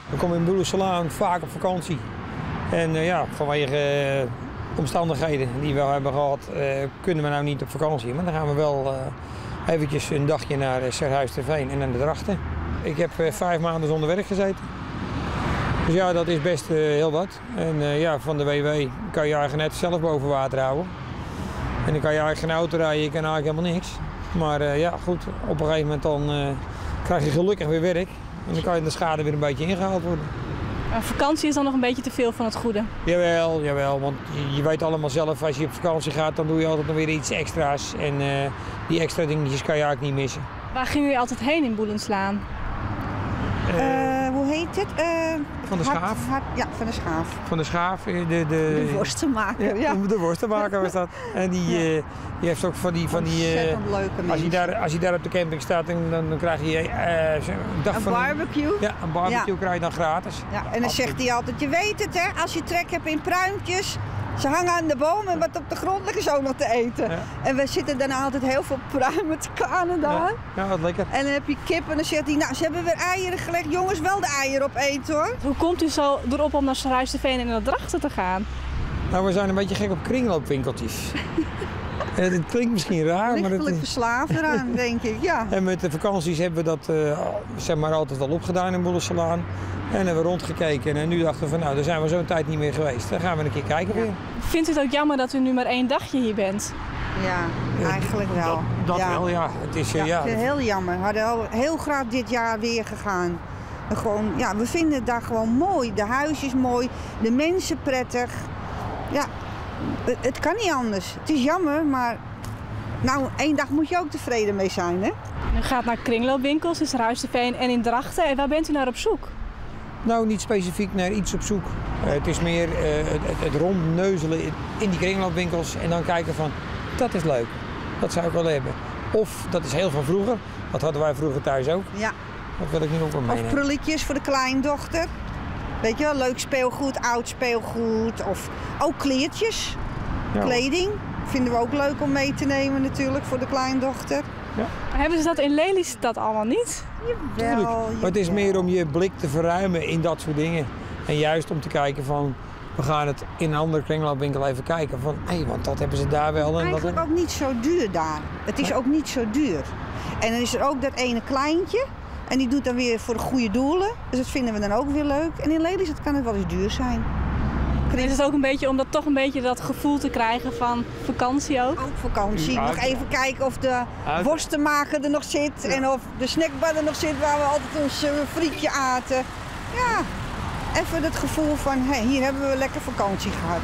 We komme yn Boelenslaan faak op vakantie. En ja, vanwege omstandigheden die we hebben gehad, kunnen we nou niet op vakantie. Maar dan gaan we wel eventjes een dagje naar Surhuisterveen en naar de Drachten. Ik heb 5 maanden zonder werk gezeten. Dus ja, dat is best heel wat. En ja, van de WW kan je eigenlijk net zelf boven water houden. En dan kan je eigenlijk geen auto rijden, je kan eigenlijk helemaal niks. Maar ja, goed, op een gegeven moment dan krijg je gelukkig weer werk. En dan kan je de schade weer een beetje ingehaald worden. Maar vakantie is dan nog een beetje te veel van het goede. Jawel, jawel, want je weet allemaal zelf, als je op vakantie gaat, dan doe je altijd nog weer iets extra's. En die extra dingetjes kan je eigenlijk niet missen. Waar ging u altijd heen in Boelenslaan? Hoe heet het? Van de Schaaf. Ja, van de Schaaf. Van de Schaaf. De worstenmaker, ja. De worstenmaker was dat. En die heeft ook van die Ontzettend leuke als je mensen. Als je daar op de camping staat, dan krijg je een dag Een van barbecue. Ja, een barbecue Ja. krijg je dan gratis. Ja, en dan zegt hij altijd, je weet het hè, als je trek hebt in pruimpjes, ze hangen aan de boom en wat op de grond ligt is ook nog te eten. Ja. En we zitten dan altijd heel veel pruimen te kanen daar. Ja, ja, wat lekker. En dan heb je kip en dan zegt hij, nou ze hebben weer eieren gelegd. Jongens, wel de eieren opeten hoor. Hoe komt u zo erop om naar Surhuisterveen en naar Drachten te gaan? Nou, we zijn een beetje gek op kringloopwinkeltjes. En het klinkt misschien raar, maar het Lichtelijk verslaafd eraan, denk ik, ja. En met de vakanties hebben we dat zeg maar altijd al opgedaan in Boelenslaan. En hebben we rondgekeken en nu dachten we van nou, daar zijn we zo'n tijd niet meer geweest. Dan gaan we een keer kijken weer. Vindt u het ook jammer dat u nu maar één dagje hier bent? Ja, eigenlijk wel. Dat wel, ja. Het is, Ja, ja. het is heel jammer. We hadden al heel graag dit jaar weer gegaan. En gewoon, ja, we vinden het daar gewoon mooi. De huis is mooi, de mensen prettig. Ja, het kan niet anders. Het is jammer, maar nou, één dag moet je ook tevreden mee zijn, hè? U gaat naar kringloopwinkels in Surhuisterveen en in Drachten. En waar bent u naar op zoek? Nou, niet specifiek naar iets op zoek. Het is meer het rondneuzelen in die kringloopwinkels en dan kijken van, dat is leuk, dat zou ik wel hebben. Of dat is heel van vroeger, dat hadden wij vroeger thuis ook. Ja. Dat wil ik nu ook wel Of meenemen. prulletjes voor de kleindochter. Weet je wel, leuk speelgoed, oud speelgoed. Of ook kleertjes, kleding. Vinden we ook leuk om mee te nemen natuurlijk voor de kleindochter. Maar hebben ze dat in Lelystad allemaal niet? Tuurlijk. Wel, Maar het is jawel. meer om je blik te verruimen in dat soort dingen. En juist om te kijken van, we gaan het in een andere kringloopwinkel even kijken. Van, hé, want dat hebben ze daar wel. En dat Eigenlijk ook niet zo duur daar. Het is ook niet zo duur. En dan is er ook dat ene kleintje. En die doet dan weer voor de goede doelen. Dus dat vinden we dan ook weer leuk. En in Lelystad kan het wel eens duur zijn. Is het ook een beetje om dat toch een beetje dat gevoel te krijgen van vakantie ook? Ook vakantie. Ja, Nog even kijken of de Uit. worstenmaker er nog zit. En of de snackbar er nog zit waar we altijd ons frietje aten. Ja, even het gevoel van hé, hier hebben we lekker vakantie gehad.